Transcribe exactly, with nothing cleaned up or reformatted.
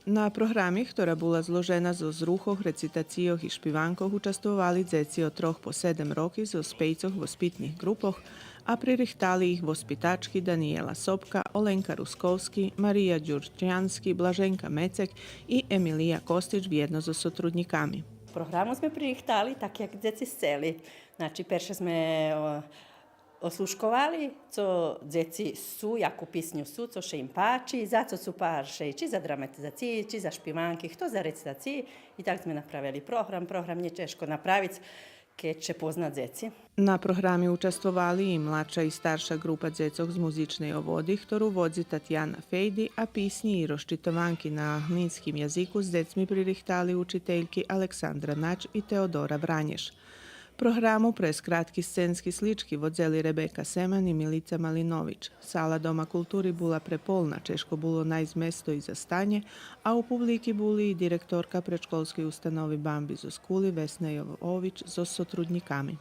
На програми, хтора була зложена зоз рухох, рецитацийох и шпиванкох, участвовали дзеци од трох по седем роки зоз пейцох воспитних ґрупох, а пририхтали их воспитачки Даниєла Сопка, Оленка Русковски, Мария Дюрчянски, Блаженка Мецек и Емилия Костич вєдно зоз сотруднїками. Програму зме пририхтали так, як дзеци сцели. Значи, перше зме, о, ослушковали цо дзеци сцу, яку писню сцу, цо ше им пачи, за цо сцу паршей, чи за драматизациї, чи за шпиванки, хто за рецитациї. И так зме направели програм. Програм нє чежко направиц, кед ше позна дзеци. На програми участвовали и младша и старша ґрупа дзецох з музичней оводи, хтору водзи Татяна Фейди, а писнї и розчитованки на глинским язику з дзецми пририхтали учительки Александра Нач и Теодора Вранєш. Програму през кратки сценски слички водзели Ребека Семан и Милица Малинович. Сала Дома култури була преполна, чежко було найсц место и за станє, а у публики були и директорка предшколскей установи Бамби зоз Кули Весна Йовович зоз сотруднїками.